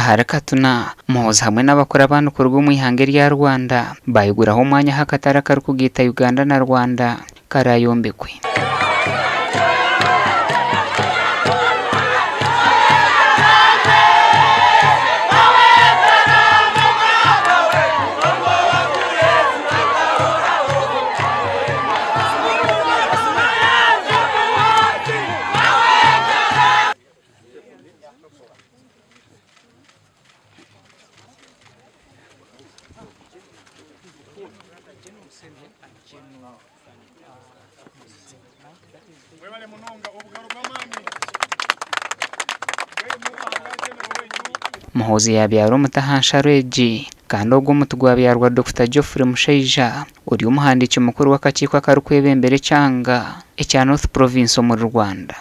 Ahari Katuna, Muhoozi hamwe n'abakuru abandi kuruga omu ihanga erya Rwanda baayiguraho omwanya ahu akatare akarikugaita Uganda na Rwanda karaayombekwe. Muhoozi yaabyara omuti aha nsharo egi kandi ogwo omuti gwabyarwa Dokita Geoffrey Mushaija ori omuhandiiki mukuru w'akakiiko akarikwebembera ekyanga ekya North Province omuri Rwanda.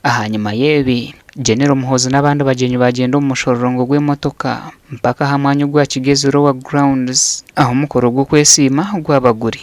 Ahanyima y'ebi, Genero Muhoozi n'abandi bagyenyi baagyenda omu mushororongo gw'emotoka mpaka aha mwanya ogwa Kigezi Lower Grounds ahu omukoro gw'okwesiima gwaba guri.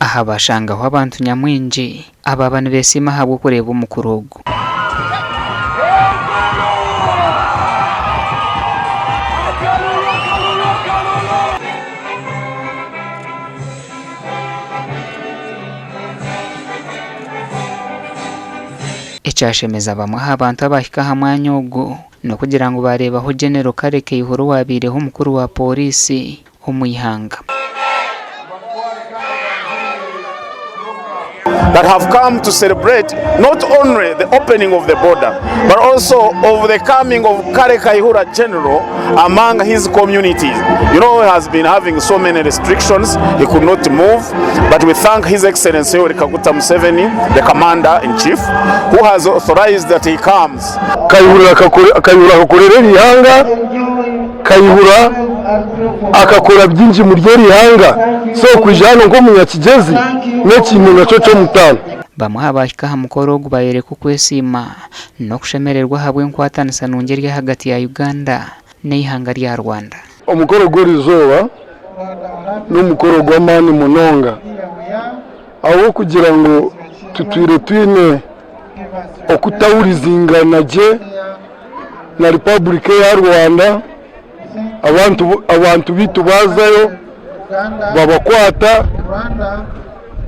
Aha baashangaho abantu nyamwingi abaaba nibeesiima ahabw'okureeba omukuru ogu. Ekyashemeza bamwe aha bantu abaahika aha mwanya ogu n'okugira ngu baareebaho Genero Kale Kayihura owaabaireho omukuru wa pooriisi omu ihanga. that have come to celebrate not only the opening of the border but also of the coming of Kale Kayihura General among his communities. You know, he has been having so many restrictions, he could not move, but we thank His Excellency Yoweri Kaguta Museveni, the Commander-in-Chief, who has authorized that he comes. Kayihura akakorera eri ihanga, Kayihura akakora bingi muri eri ihanga, so kwija hanu nk'omunyakigyezi n'ekintu nakyo ky'omutaano. Bamwe aha baahika aha mukoro ogu baayoreka okwesiima n'okushemererwa ahabw'enkwatanisa nungi eri ahagati ya Uganda n'eihanga rya Rwanda. Omukoro gw'erizooba n'omukoro gw'amaani munonga ahabw'okugira ngu tutwire twine okutahurizingana gye na Republic eya Rwanda, abantu baitu baazayo babakwata,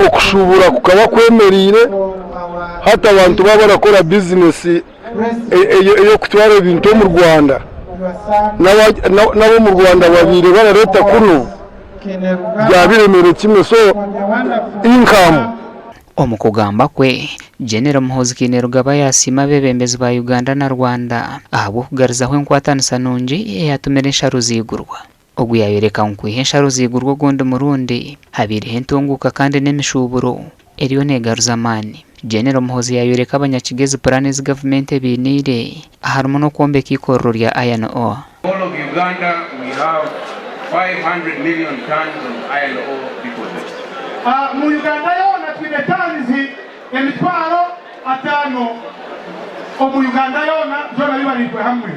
okushuubura kukaba kwemereire, hati abantu baaba barakora bizinesi ey'okutwara ebintu omu Rwanda, n'ab'omu Rwanda babaire barareeta kunu byabiremere kimwe so income. Omu kugamba kwe, Genero Muhoozi Kainerugaba yaasiima abeebembezi ba Uganda na Rwanda ahabw'okugarizaho enkwatanisa nungi eyatumire ensharo ziigurwa. Ogu yaayoreka ngu kwiha ensharo ziigurwa ogundi murundi, habaireho entunguuka kandi n'emishuuburo eriyo neegaruza amaani. Genero Muhoozi yaayoreka abanyakigezi puraani ezi gavumenti ebainiire aharimu n'okwombeka eikorero rya Iron Ore. All of Uganda we have 500 million tonnes of iron ore deposits. Mu Uganda yoona twine tons 500 omu Uganda yoona byona bibariirwe hamwe.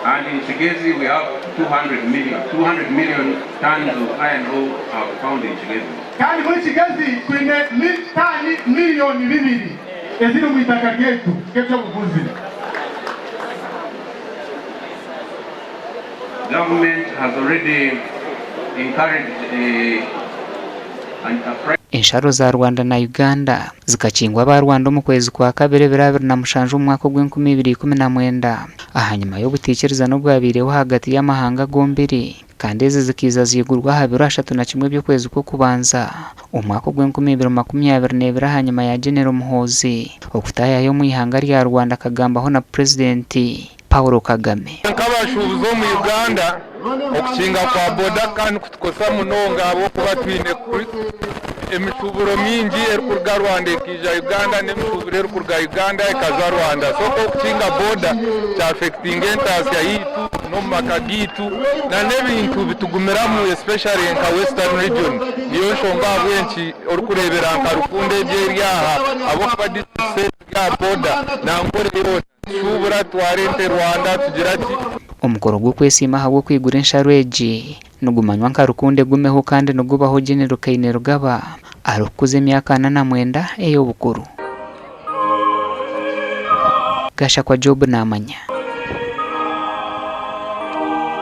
And in Kigezi we have 200 million, 200 million tonnes of iron ore are found in Kigezi. Kandi muri Kigezi twine taani 2,000,000 eziri omu itaka ryaitu nk'eby'obuguzi. Government has already encouraged a Ensharo za Rwanda na Uganda zikakingwa aba Rwanda omu kwezi kwa kabiri ebiro 27 omu mwaka ogw'enkumi ibiri ikumi na mwenda ahanyima y'obutaikirizana obwabaireho ahagati y'amahanga gombiri kandi ezi zikaija ziigurwa aha biro 31 eby'okwezi kw'okubanza omwaka ogw'enkumi ibiri makumi abiri n'ebiri ahanyima ya Genero Muhoozi okutaayaaya omu ihanga rya Rwanda akagambaho na Purezidenti Paulo Kagame. Nk'abashuubuzi omu Uganda. Okukinga kwa boda ka nikutukosa munonga ahabw'okuba twine emishuuburo mingi erikuruga Rwanda ekaija Uganda n'emishuuburo erikuruga Uganda ekaza Rwanda. So okukinga boda kyafekitinga entaasya yaitu n'omu maka gaitu n'ebintu bitugumiramu especially nka Western Region. Niyo nshonga ahabw'enki orikureebera nka Rukundo egi eri aha ahabw'okuba disiturikiti eri aha boda na Ankole yoona. Tushuubura tutwara ente Rwanda tugira ki. Omukoro gw'okwesiima ahabw'okwigura ensharo egi nigumanywa nka Rukundo Egumeho kandi nigubaho General Kainerugaba arikukuza emyaka 49 ey'obukuru. Gashakwa Job namanya.